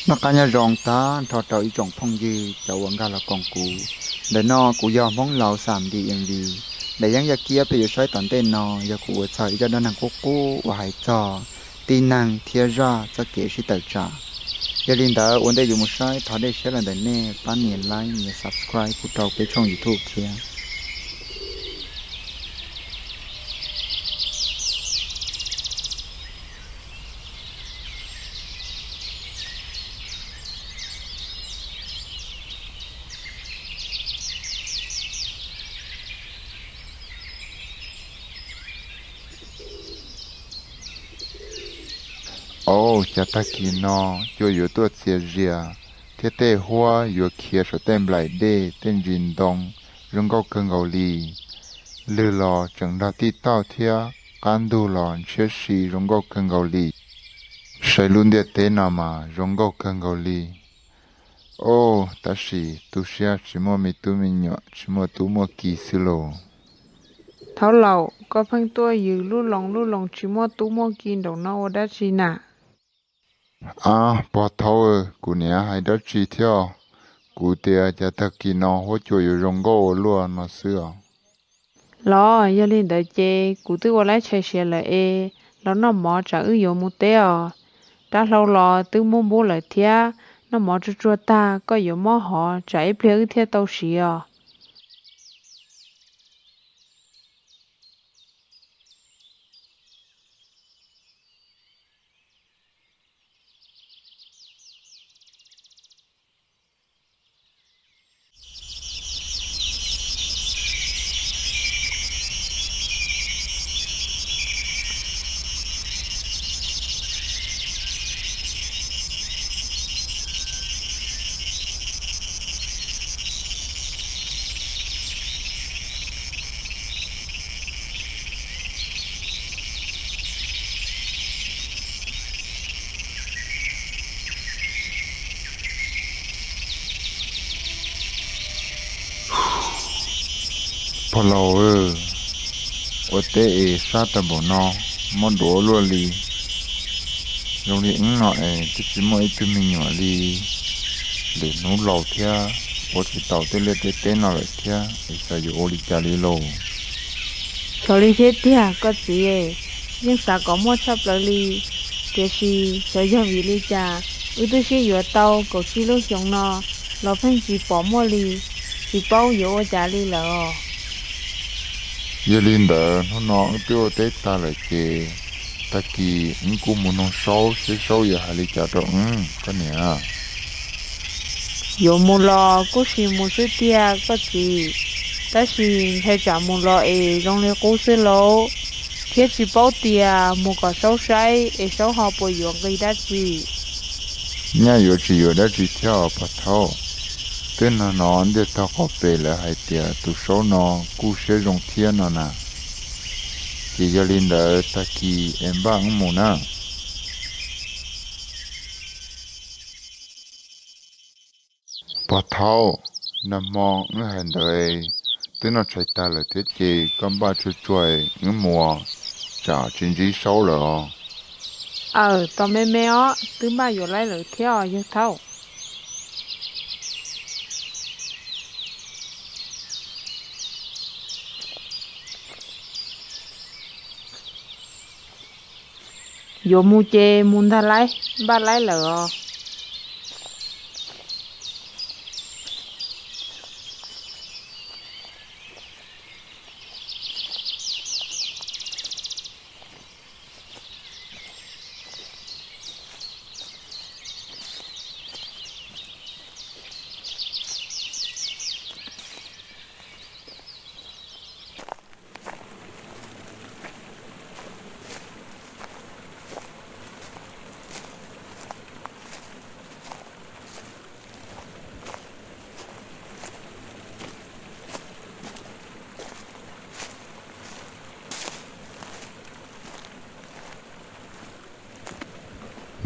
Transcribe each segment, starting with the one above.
Noj qab nyob zoo tag nrho rau ib tsoom phooj ywg cov uas nkag los koom kuv. Ntawm no kuv yog Hmoob Laus Xam D M V. Daim yeeb yaj kiab peb yuav saib tom ntej no yog kuv ua txog ib zaj dab neeg qub qub uas hais txog tib neeg thiab zaj txoj kev sib tawm tsam. Yog li ntawd ua ntej yuav mus saib thov dej siab los ntawm nej pab nias like nias subscribe kuv rau peb tshooj YouTube thiab. Au, cas tag kis no cua yuav tuaj txias zias thiab tej huab yuav khiav saum tej nplaim dej tej ntsis ntoo zoo nkauj kawg nkaus li. Lwg los tseem nrog tij tauj thiab qab ntug los ntshiab si zoo nkauj kawg nkaus li. Saib lub ntiaj teb no mas zoo nkauj kawg nkaus li. Au, tab sis tu siab tsis muaj me tub me nyuam tsis muaj tub muaj ki xwb lauj. Thaub laus, koj pheej tuaj yws lub loo lub loo tsis muaj tub muaj ki nraum no ua dab tsi na? Ab, pog Thaub, kuv niam hais dab tsi thiab? Kuv tias cas tag kis no huab cua yuav zoo nkauj ua luaj no xwb os. Los yog li ntawd ces kuv twb ua laib tshais siav lawm es los noj mov tsam wb yuav mus teb os. Rab hlau los twb muab npub lawm thiab, noj mov tsuag tsuag tag koj yuav mob hov tsam ib pliag wb thiaj tau siv os. Pog laus, ua teb es sab tag npaum no, mob duav luaj li. Zoo li wb no es twb tsis muaj ib tug me nyuam li, lwm hnub laus thiab ua tsis taus tej liaj tej teb no lawm thiab es xyov yuav ua li cas li lauj. Txhaum li thiab tiag koj txiv, yeej xav kom muaj tshaj plaws li, tiam sis xyov yog vim li cas wb twb sib yuav tau kaum tsib lub xyoo no los pheej tsis pom muaj li, tsis paub yuav ua cas li lawm os. Yog li ntawd hnub no wb twb ua teb tag lawm ces tag kis wb kuj mus nug Saub seb Saub yuav hais li cas rau wb koj niam. Yuav mus los kuj sim mus xwb tiag koj txiv, tab sis ntshai tsam mus los es zoo li qub xwb lauj, thiab tsis paub tias mus kom Saub saib es Saub ho puas yuav nqi dab tsi. Nyaj yuav tsis yuav dab tsi thiab os pog Thaub. Twb hnov hnov ntiaj tog qhov pem lawv hais tias tus Saub no kuj siab zoo thiab no na. Ces yog li ntawd tag kis es npaj wb mus na. Pog Thaub, nag hmo wb hais ntawd twb noj tshais tag lawm thiab ces koj npaj tsuag tsuag wb mus, tsam tsis ntsib Saub lawm os. Aws, tos me me os, twb npaj yuav laib lawm thiab os yawg Thaub. Yuav mus ces mus ntag lauj, npaj laib lawm os.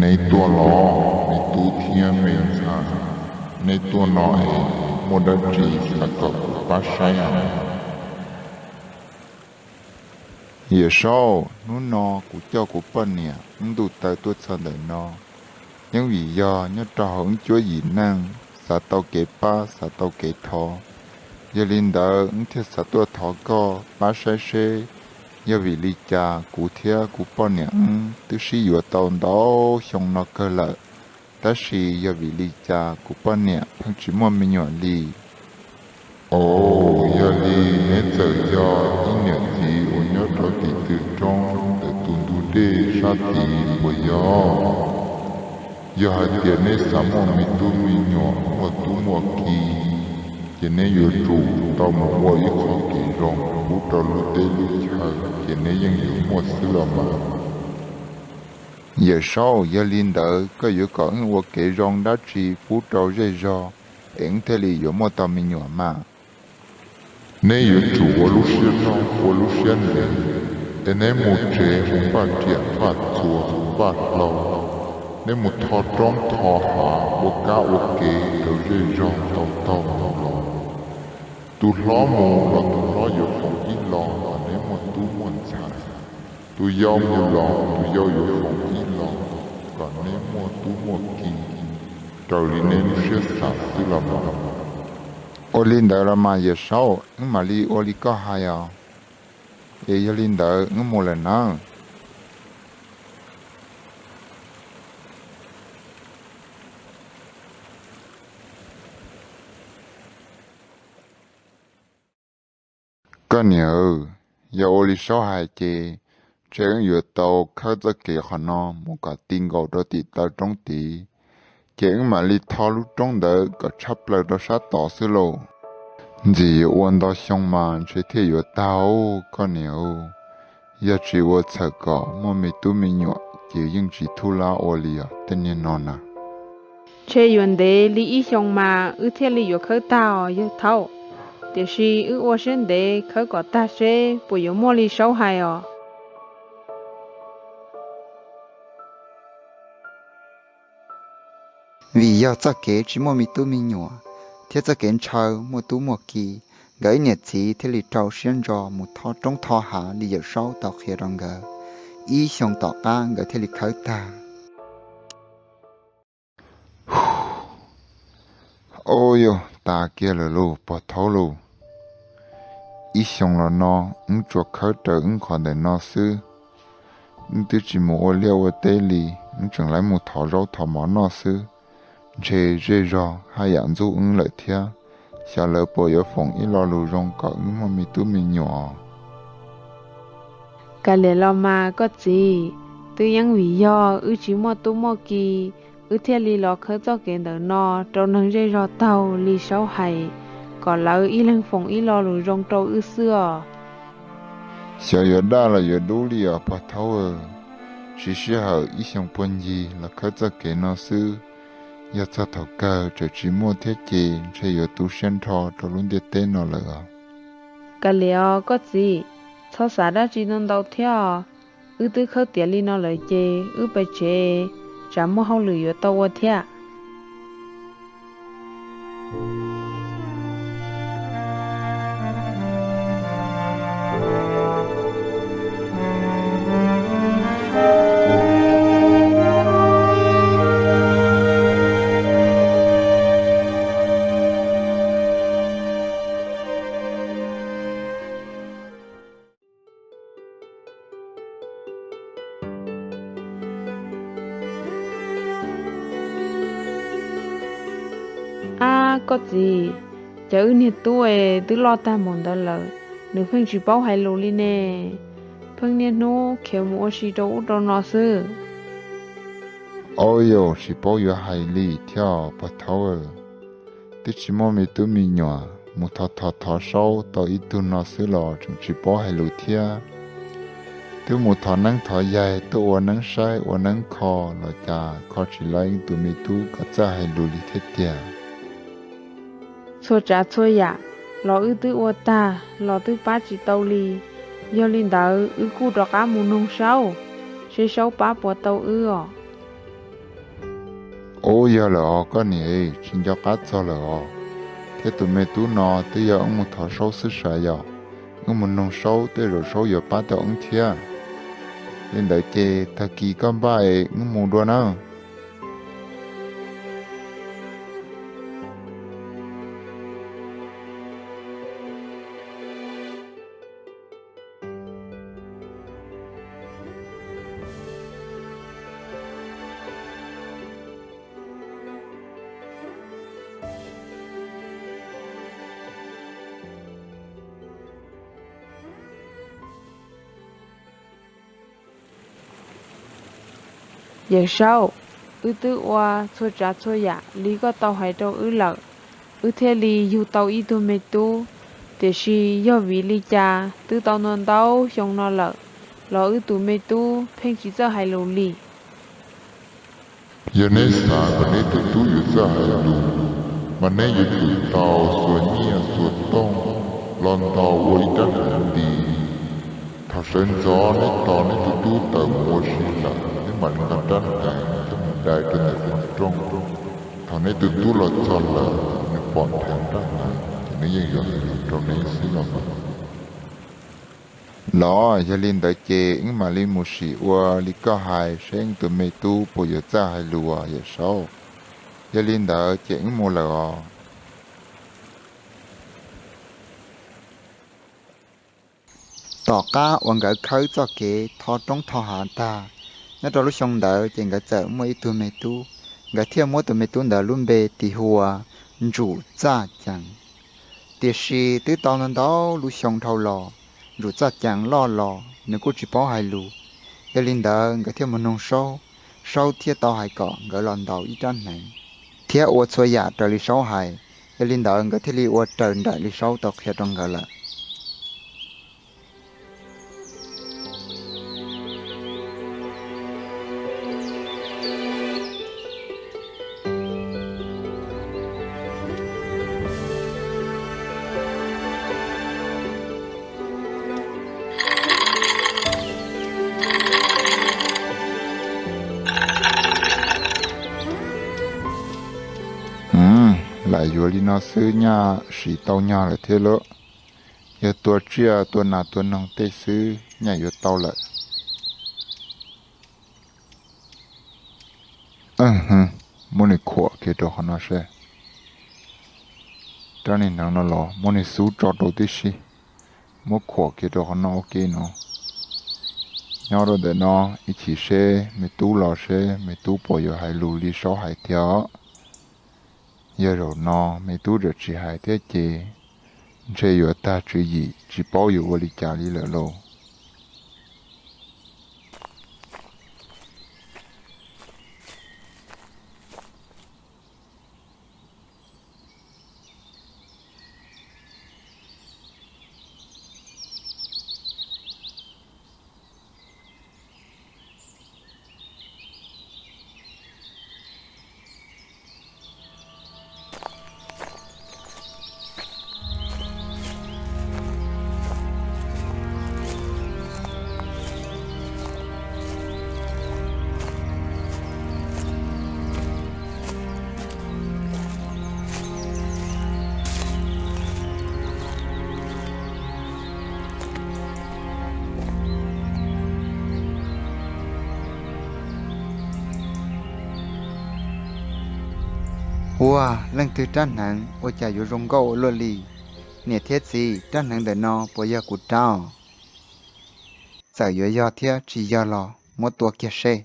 Neb tuaj los me tub thiab me ntxhais, neb tuaj no es muaj dab tsi xav kom kuv pab saib os? Yawm Saub, hnub no kuv coj kuv poj niam wb ntuj taw tuaj txog ntawm no, Yeej vim yog nyob rau hauv wb cuab yim neej, xav tau kev pab, xav tau kev thov, yog li ntawd wb thiaj xav tuaj thov koj pab saib seb yog vim li cas kuv thiab kuv poj niam wb twb sib yuav tau ntau xyoo no kawg lawm, tab sis yog vim li cas kuv poj niam pheej tsis muaj me nyuam li. Au, yog li neb txawm yog ib niam txiv uas nyob rau tim twg roob ntawm tus ntug dej sab tid puas yog? Yog hais tias neb xav muaj me tub me nyuam muaj tub muaj ki, ces neb yuav tsum tau mus ua ib qho kev zoo pub rau lub teb lub chaw, ces neb yeej yuav muaj xwb los mas. Yawm saub, yog li ntawd koj yuav kom wb ua kev zoo dab tsi pub rau zej zog es wb thiaj li yuav muaj tau me nyuam mas? Neb yuav tsum ua lub siab loj ua lub siab ntev, es neb mus tsev mus npaj riam npaj txuas npaj hlau, neb mus tho roob tho hav ua kab ua kev rau zej zog tau taug mus los. Tus hlob mus los tus hlob yuav foom ib lo kom neb muaj tub muaj ntxhais, tus yau mus los tus yau yuav foom ib lo kom neb muaj tub muaj ki raws li neb lub siab xav xwb los mas. Ua li ntawd los mas yawm saub, wb mam li ua li koj hais os. Es yog li ntawd wb mus lawm nawb. Koj niam, yog ua li saub hais ces ntshe wb yuav tau khawb txoj kev qhov no mus kom ti nkaus rau tim taw roob tid, ces wb mam li tho lub roob ntawd kom tshaj plaws rau sab tod xwb lauj. Ntxim yuav ua ntau xyoo mas ntshe thiaj yuav tag. Koj niam, yog tsis ua txhawm kom muaj me tub me nyuam ces yeej tsis thub lab ua li os tej niag no na. Ntshe yuav ntev li ib xyoo mas wb thiaj li yuav khawb tag os yawg thaub, tiam sis wb ua siab ntev khawb kom tag seb puas yuav muaj li saub hais os. Vim yog txoj kev tsis muaj me tub me nyuam thiab txoj kev ntshaw muaj tub muaj ki, nkawd ib niam txiv thiaj li rau siab ntso mus tho roob tho hav li yawm saub tau qhia rau nkawd. Ib xyoo tom qab nkawd thiaj li khawb tag. Ua yog tas kiag lawm lauj pog thaub lauj. Ib xyoo los no wb tsuas khawb raws wb qhov ntawm no xwb, wb twb tsis mus ua liaj ua teb li, wb tseem lawv mus thov zaub thov mov noj xwb. Ntshe zej zog haj yam ntxub wb lawm thiab, xyov lawv puas yuav foom ib lo lus zoo kom wb muaj me tub me nyuam. Kav liam los mas koj txiv, twb yeej vim yog wb tsis muaj tub muaj ki, wb thiaj li los khawb txoj kev ntawm no rau neeg zej zog taug li saub hais, kom lawv ib leeg foom ib lo lus zoo rau wb xwb os. Xyov yuav daj los yuav dub li os pog thaub, tsis sij hawm ib xyoo puag ncig los khawb txoj kev no xwb. Yog txog thaum kawg tseem tsis muaj thiab ces ntshe yuav tu siab nrho rau lub ntiaj teb no lawm os. Kav liam os koj txiv, txhob xav dab tsi ntau ntau thiab os. Wb twb khawb tiav li no lawm ces wb pais tsev, tsam muaj hauj lwm yuav tau ua thiab. Ab koj txiv, cas wb niag tub es twb loj tag npaum ntawd lawm, nws pheej tsis paub hais lus li ne. Pheej niaj hnub khiav mus ua si rau ub rau no xwb. Au yau, tsis paub yuav hais li thiab pog thaub. Twb tsis muaj me tub me nyuam, mus thov thov thov saub tau ib tug no xwb los tseem tsis paub hais lus thiab. Twb mus thov neeb thov yaig tuaj ua neeb saib ua neeb kho los cas kho tsis laib tus me tub kom txawj hais lus li thiab tiag. Txhua tsav txhua yam los wb twb ua tag los twb pab tsis tau li. Yog li ntawd wb kuj rov qab mus noog saub, seb saub pab puas tau wb os. Ub, yog lawm os koj niam, tsis nco qab txog lawm os. Thiab tus me tub no twb yog wb mus thov saub xwb sav yom. Wb mus noog saub tej zaum saub yuav pab tau wb thiab. Li ntawd ces tag kis koj npaj es wb mus dua nawb. Yawm Saub, wb twb ua txhua tsav txhua yam li koj tau hais rau wb lawm, wb thiaj li yug tau ib tug me tub. Tiam sis yog vim li cas twb tau ntau ntau xyoo no lawm los wb tus me tub pheej tsis txawj hais lus li? Yog neb xav kom neb tus tub yuav txawj hais lus, mas neb yuav tsum tau xuas nyiaj xuas tooj los ntaus ua ib rab hneev nti. Thaum sawv ntxov neb tos neb tus tub tawm mus ua si lawm, neb mam li nqa rab hneev coj mus dai rau ntawm qhov rooj. Thaum neb tus tub los txog lawm, nws pom dheev rab hneev ces nws yeej yuav hais lus rau neb xwb los mas. Los yog li ntawd ces wb mam li mus sim ua li koj hais seb wb tus me tub puas yuav txawj hais lus, Yawm Saub. Yog li ntawd ces wb mus lawm os. Tom qab uas nkawd khawb txoj kev tho roob tho hav tag, nyob rau lub xyoo ntawd ces nkawd txawm muaj ib tug me tub. Nkawd thiaj muab tus me tub ntawd lub npe tis hu ua Ntsum Txaj Cees. Tiam sis twb tau ntau ntau lub xyoo dhau los, Ntsum Txaj Cees loj los nws kuj tsis paub hais lus. Yog li ntawd nkawd thiaj mus noog Saub, Saub thiaj tau hais kom nkawd los ntaus ib rab hneev thiab ua txhua yam raws li Saub hais. Yog li ntawd nkawd thiaj li ua raws nraim li Saub tau qhia rau nkawd lawm. Lam yuav li no xwb nyaj sim tau nyog lawm thiab lauj. Yog tua tsiaj tua nas tua noog tej xwb nyaj yuav tau lawm. Muab nws khuam kiag rau qhov no seb. Rab niag hneev no los muab nws xub tso rau tib si. Muab khuam kiag rau qhov no ua ke no. Nyob rau ntawm no ib chim seb me tub los seb me tub puas yuav hais lus li Saub hais thiab. Yog zaum no me tub tseem tsis hais thiab ces ntshe yuav tag tswv yim tsis paub yuav ua li cas li lawm lauj. Ua, leej twg rab hneev ua cas yuav zoo nkauj ua luaj li? Niam thiab txiv, rab hneev ntawm no puas yog kuv rab os? Txawm yuav yog thiab tsis yog los muab tua kiag seb.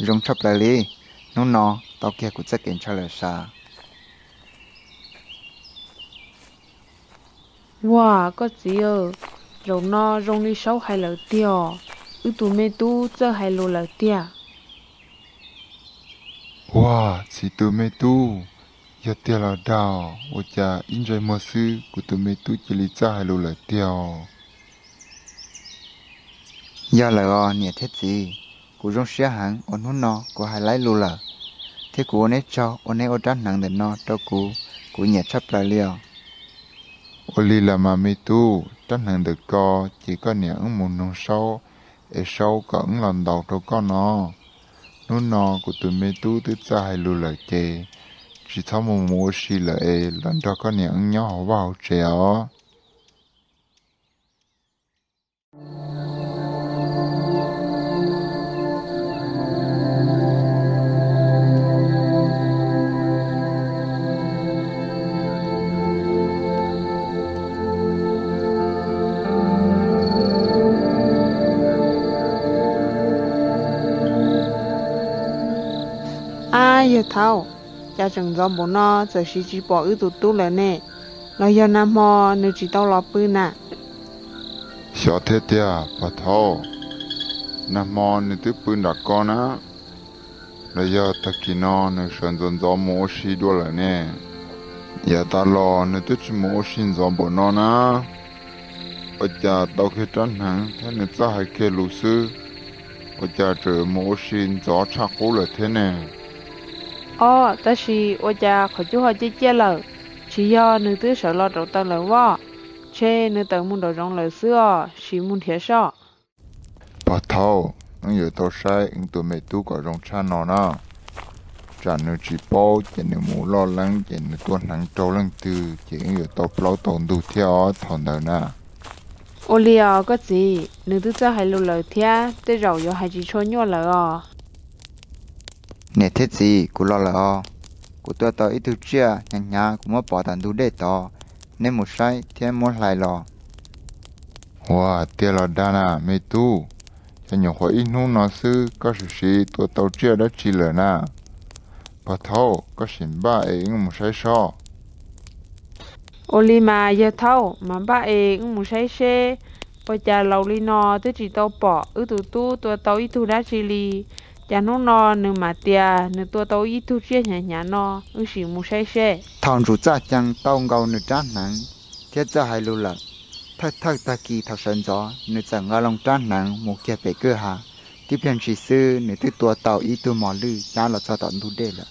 Zoo tshaj plaws li, hnub no tau kiag kuv txoj kev ntshaw lawm sav. Ua, koj txiv, zaum no zoo li Saub hais lawm tiag, wb tus me tub txawj hais lus lawm tiag. Ua, txiv tus me tub, yog tiag los dag, ua cas ib ntsais muag xwb kuv tus me tub cia li txawj hais lus lawm tiag. Yog lawm os niam thiab txiv, kuv zoo siab heev uas hnub no kuv hais laib lus lawm, thiab kuv ua neb tsaug uas neb ua rab hneev ntawm no rau kuv, kuv nyiam tshaj plaws li os. Ua li los mas me tub, rab hneev ntawm ko ces koj niam wb mus noog Saub, es Saub kom wb los ntaus rau koj no. Hnub no kuv tus me tub twb txawj hais lus lawm ces tsis txhob mus mus ua si lawm es los nrog koj niam wb nyob hauv vaj hauv tsev os. Yawg thaub, cas tseem ntxov npaum no txawm sis tsis pom wb tus tub lawm ne? Los yog nag hmo nws tsis tau los pw na? Xyov thiab tiag pog thaub, nag hmo nws twb pw nram ko na. Los yog tag kis no nws sawv ntxov ntxov mus ua si dua lawm ne? Yav tas los nws twb tsis mus ua si ntxov npaum no na. Ua cas tau kiag rab hneev thiab nws txawj hais kiag lus xwb, ua cas tseem mus ua si ntxov tshaj qub lawm thiab ne? Ob, tab sis ua cas qhov cub ho ciaj ciaj lawm? Tsis yog nws twb sawv los rauv taws lawm vaj? Tshe nws tawm mus nraum zoov lawm xwb os, sim mus nrhiav soj. Pog thaub, wb yuav tau saib wb tus me tub kom zoo tshaj no na. Tsam nws tsis paub ces nws mus loj leeb ces nws tua hneev raug leej twg ces wb yuav tau plaub tau ntug thiab os thaum ntawd na. Ua li os koj txiv, nws twb txawj hais lus lawm thiab tej zaum yuav hais tsis tshua nyuaj lawm os. Niam thiab txiv, kuv los lawm os. Kuv tua tau ib tug tsiaj hnyav hnyav kuv muab pov tom ntug dej tod, neb mus saib thiab muab hlais los. Ua tiag los dag na me tub, cas nyuam qhuav ib hnub no xwb koj sim sim tua tau tsiaj dab tsi lawm na? Pog thaub, koj sim npaj es wb mus saib soj. Ua li mas yawg thaub, mas npaj es wb mus saib seb. Ua cas laus li no twb tsis tau pom wb tus tub tua tau ib tug dab tsi li, cas hnub no nws mam tias nws tua tau ib tug tsiaj hnyav hnyav no, wb sim mus saib seb. Thaum Ntsum Txaj Cees tau nkaus nws rab hneev thiab txawj hais lus lawm, thawj thawj tag kis thaum sawv ntxov nws txawm nqa loo rab hneev mus kiag pem kwj ha. Tib pliag ntshis xwb nws twb tua tau ib tug mos lwj cab los txog tom ntug dej lawm.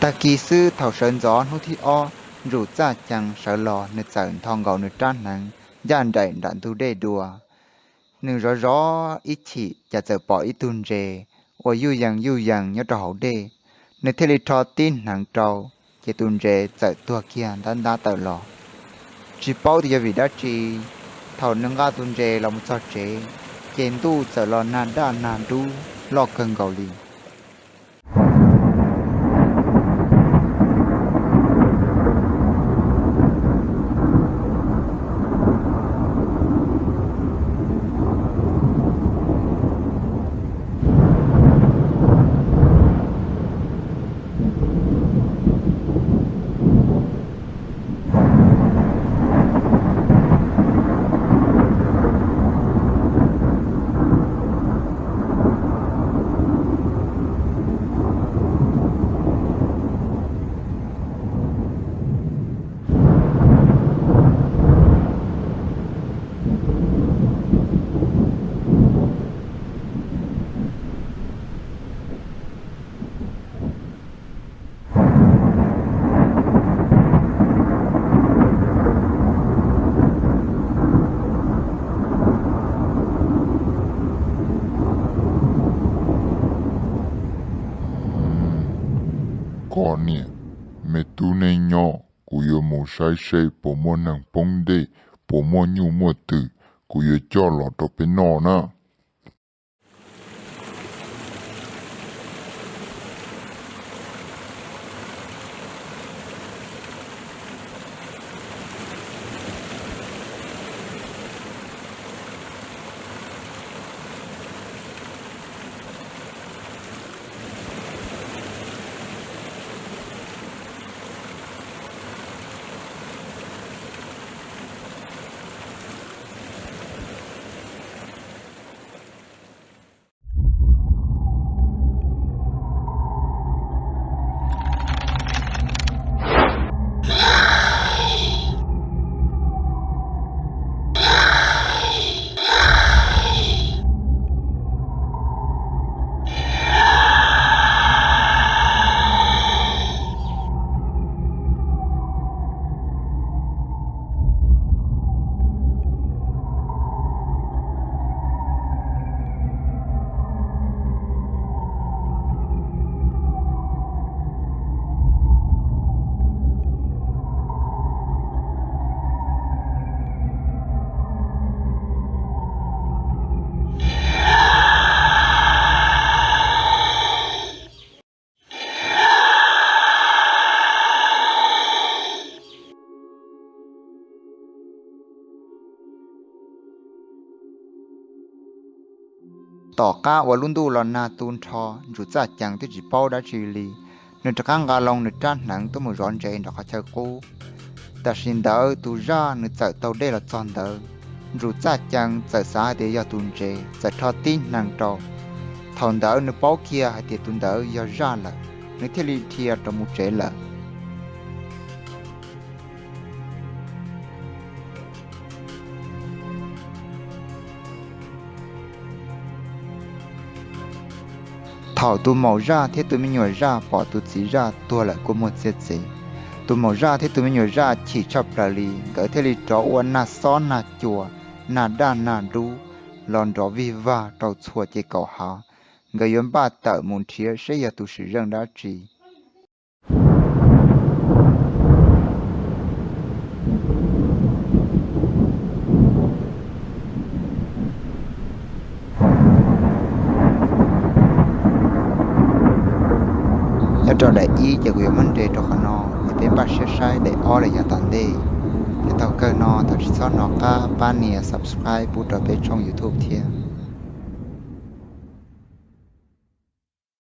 Tag kis xwb thaum sawv ntxov hnub thib ob, Ntsum Txaj Cees sawv los nws txawm nthos nkaus nws rab hneev ncaj nraim nram ntug dej dua. Nws zov zov ib chim cas txawm pom ib tug ntses uas yuj yees yuj yees nyob rau hauv dej. Nws thiaj li rho tib hneev rau, ces tus ntses txawm tuag kiag ntab ntab tawm los. Tsis paub tias yog vim dab tsi, thaum nws nqa tus ntses los mus txog tsev, ces ntuj txawm los nag daj nag dub loj kawg nkaus li. Koj niam, me tub nej nyob, kuv yuav mus saib seb puas muaj neeg poob dej, puas muaj nyuj muaj twm, kuv yuav coj los rau peb noj na. Tom qab uas lub ntuj los nag tu nrho, Ntsum Txaj Cees twb tsis paub dab tsi li, nws rov qab nqa loo nws rab hneev tuaj mus zov ntses nram qhov chaw qub. Tam sim ntawd tus zaj nws txawm taug dej los txog ntawd, Ntsum Txaj Cees txawm xav hais tias yog tus ntses, txawm rho tib hneev rau. Thaum ntawd nws paub kiag hais tias tus ntawd yog zaj lawm, nws thiaj li dhia rau mus tsev lawm. Thaum tus maum zaj thiab tus me nyuam zaj pom tus txiv zaj tuag lawm kua muag txiav txev, tus maum zaj thiab tus me nyuam zaj chim tshaj plaws li, nkawd thiaj li rov ua nag xob nag cua, nag daj nag dub los nrov vig vag rau txhua ces kaum hav. Nkawd yuav npaj tawm mus nrhiav seb yog tus sim zeej dab tsi. Nyob rau daim ib ces kuv yuav muab nres rau qhov no, es peb npaj siab saib daim ob los yav tom ntej. Ces thaum kawg no thov tsis txhob hnov qab pab nias subscribe pub rau peb tshooj YouTube thiab.